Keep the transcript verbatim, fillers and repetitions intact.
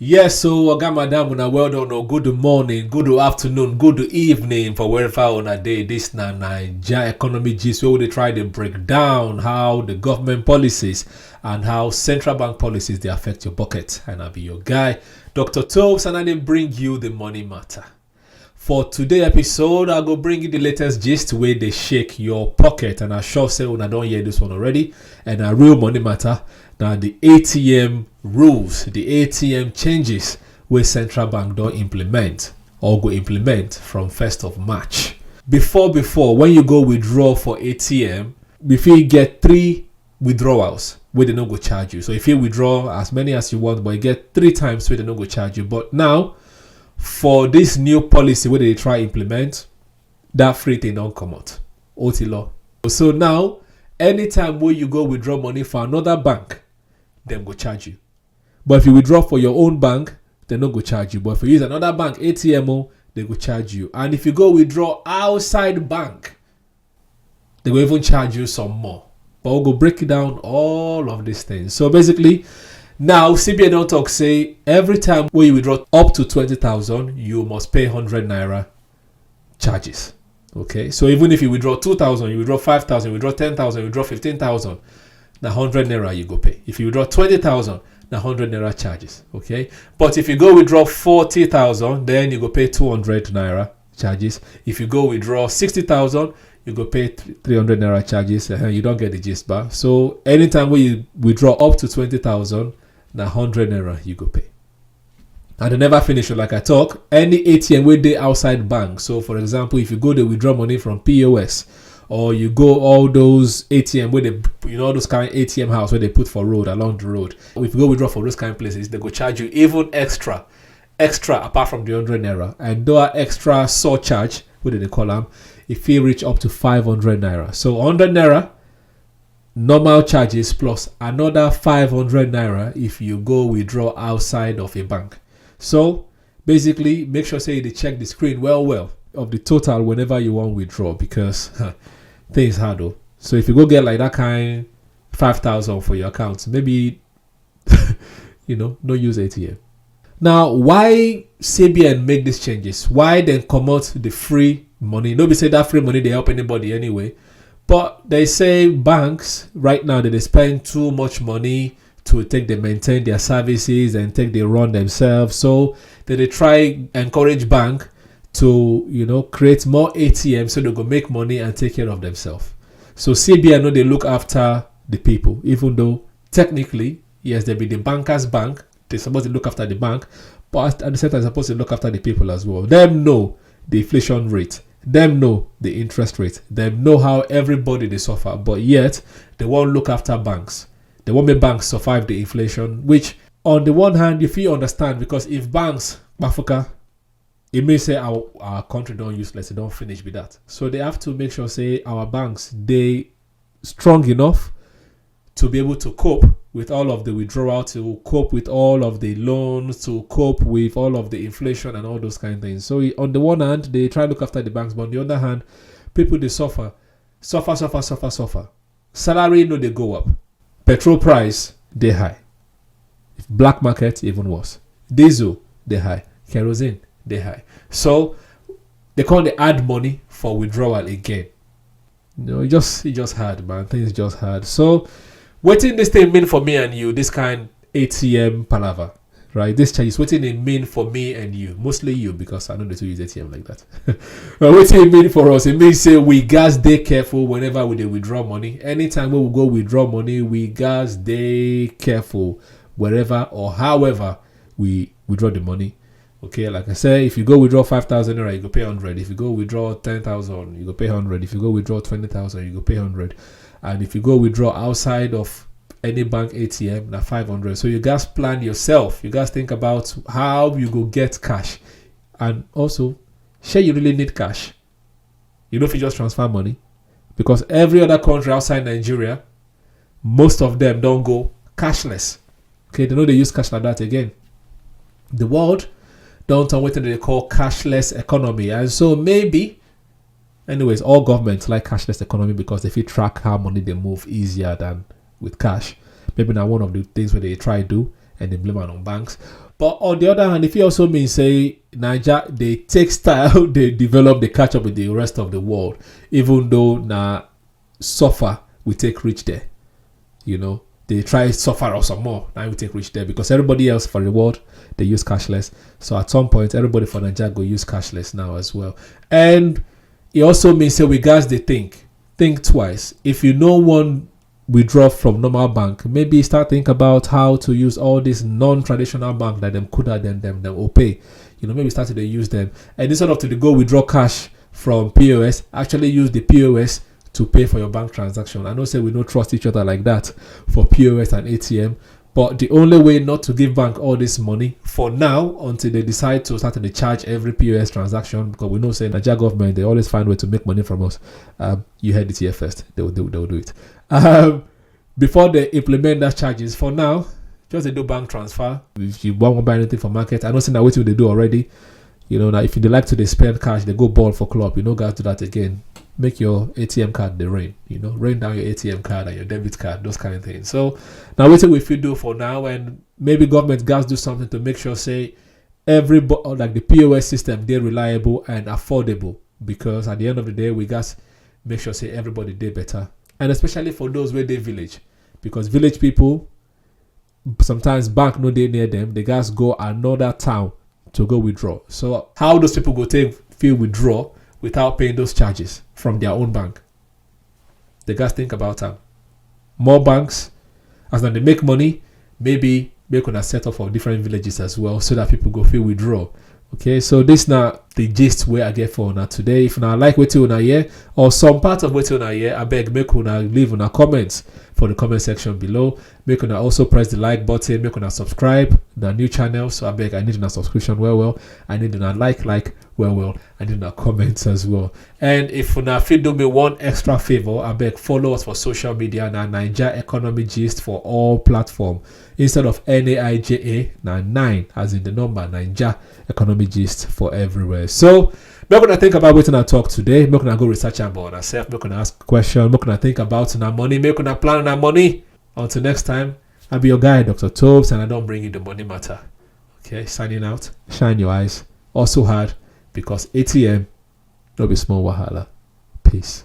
Yes, so oga, madam, una well done o. Good morning, good afternoon, good evening for wherever una dey. This na Naija Economy Gist, where we dey try to break down how the government policies and how central bank policies dey affect your pocket. And I be your guy, Doctor Tobes, and I dey bring you the money matter. For today episode, I go bring you the latest gist wey dey shake your pocket, and I sure say una don hear this one already. And a real money matter, na the A T M rules, the A T M changes wey central bank don implement or go implement from first of March. Before before, when you go withdraw for A T M, you fit get three withdrawals wey dem no go charge you. So if you withdraw as many as you want, but you get three times wey dem no go charge you. But now, for this new policy wey dem dey try implement, that free thing don comot. Ó ti lọ. So now, anytime wey you go withdraw money for another bank, dem go charge you. But if you withdraw for your own bank, dem no go charge you. But if you use another bank A T M o, dem go charge you. And if you go withdraw outside bank, dem go even charge you some more. But we go break down all of these things. So basically, now C B N don talk say every time wey you withdraw up to twenty thousand, you must pay hundred naira charges. Okay, so even if you withdraw two thousand, you withdraw five thousand, you withdraw ten thousand, you withdraw fifteen thousand, na hundred naira you go pay. If you withdraw twenty thousand, na hundred naira charges. Okay, but if you go withdraw forty thousand, then you go pay two hundred naira charges. If you go withdraw sixty thousand, you go pay th- three hundred naira charges. Uh, you don get the gist, ba. So anytime wey you withdraw up to twenty thousand, na hundred naira you go pay. And dem never finish o, like I talk, any A T M wey dey outside bank. So for example, if you go dey withdraw money from P O S, or you go all those A T M wey dey, you know, all those kind A T M house wey dem put for road, along the road. If you go withdraw for those kind places, dem go charge you even extra, extra apart from the hundred naira. And that extra surcharge, wey dem dey call am, e fit reach up to five hundred naira. So hundred naira normal charges plus another five hundred naira if you go withdraw outside of a bank. So basically, make sure say you dey check the screen well well of the total whenever you wan withdraw, because things hard o. So if you go get like that kind five thousand for your account, maybe you know, no use A T M. Now, why C B N make these changes? Why dem comot the free money? No be say that free money dey help anybody anyway, but dem say banks right now, dem dey spend too much money to take dey maintain their services and take dey run themselves. So dem dey try encourage bank to, you know, create more A T M so dem go make money and take care of themselves. So C B N no dey look after the people, even though technically, yes, dem be the bankers' bank, dem suppose dey look after the bank, but at the same time, dem suppose dey look after the people as well. Dem know the inflation rate, dem know the interest rate, dem know how everybody dey suffer, but yet dem wan look after banks. Dem wan make banks survive the inflation, which on the one hand, you fit understand, because if banks kpafuka, e mean say our, our country don useless, e don finish be that. So dem have to make sure say our banks dey strong enough to be able to cope with all of the withdrawal, to cope with all of the loans, to cope with all of the inflation and all those kind of things. So e- on the one hand, dem try look after the banks, but on the other hand, people dey suffer, suffer, suffer, suffer, suffer. Salary no dey go up. Petrol price dey high. Black market even worse. Diesel dey high. Kerosene dey high. So dem come dey add money for withdrawal again. You know, e just, e just hard, man. Things just hard. So wetin this thing mean for me and you? This kind A T M palava, right? This changes, wetin e mean for me and you, mostly you, because I no dey too use A T M like that. But wetin e mean for us? E mean say we gats dey careful whenever we dey withdraw money. Anytime wey we go withdraw money, we gats dey careful wherever or however we withdraw the money. Okay, like I say, if you go withdraw five thousand naira, you go pay hundred. If you go withdraw ten thousand, you go pay hundred. If you go withdraw twenty thousand, you go pay hundred. And if you go withdraw outside of any bank A T M, na five hundred. So you guys plan yourself. You guys think about how you go get cash. And also, shey you really need cash? You no fit just transfer money, because every other country outside Nigeria, most of them don go cashless. Okay, dem no dey use cash like that again. The world don turn wetin dem dey call cashless economy. And so maybe, anyways, all governments like cashless economy because dem fit track how money dey move easier than with cash. Maybe na one of the things wey dem dey try do. and they blame it on banks. But on the other hand, if you also mean say Niger, they take style, they develop, they catch up with the rest of the world, even though na suffer we take reach there. You know, they try suffer us some more. Now we take reach there because everybody else for the world, they use cashless. So at some point, everybody for Niger go use cashless now as well. And it also means that we guys they think, think twice. If you know one withdraw from normal bank, maybe start think about how to use all these non-traditional bank that them could have them them them will pay. You know, maybe start to dey use them. And instead of to dey go withdraw cash from P O S, actually use the P O S to pay for your bank transaction. I know say we don't trust each other like that for P O S and A T M, but the only way not to give bank all this money for now until they decide to start to charge every P O S transaction, because we know say Nigeria government, they always find way to make money from us. Um, you heard it here first. They will do, they will do it. Um, before they implement that charges, for now, just they do bank transfer. If you want to buy anything for market, I know say na wetin they do already. You know, now if you dey like to dey spend cash, they go ball for club. You know, guys do that again. Make your A T M card the rain. You know, rain down your A T M card and your debit card, those kind of things. So now wetin we fit do for now, and maybe government guys do something to make sure say every bo- like the P O S system they reliable and affordable, because at the end of the day we guys make sure say everybody dey better, and especially for those where they village, because village people sometimes bank no dey near them, they guys go another town to go withdraw. So how those people go take feel withdraw without paying those charges from their own bank? They guys think about them. More banks, as now they make money, maybe make una set up for different villages as well so that people go feel withdraw. Okay, so this now the gist where I get for now today. If now like what you now hear or some part of what you now hear, I beg make una leave una comments for the comment section below. Make una also press the like button, make una subscribe the new channel. So I beg, I need una subscription well well. I need una like like well well. I need una comments as well. And if una fit do me one extra favor, I beg follow us for social media now. Niger Economy Gist for all platform instead of N A I J A now nine as in the number Niger Economy Gist for everywhere. So make una think about what I talk today. Make una go research about yourself. Make una ask question. Make una think about una money. Make una plan una money. Until next time, I be your guy, Doctor Tobes, and I don't bring you the money matter. Okay, signing out. Shine your eyes. Also hard because A T M no be small wahala. Peace.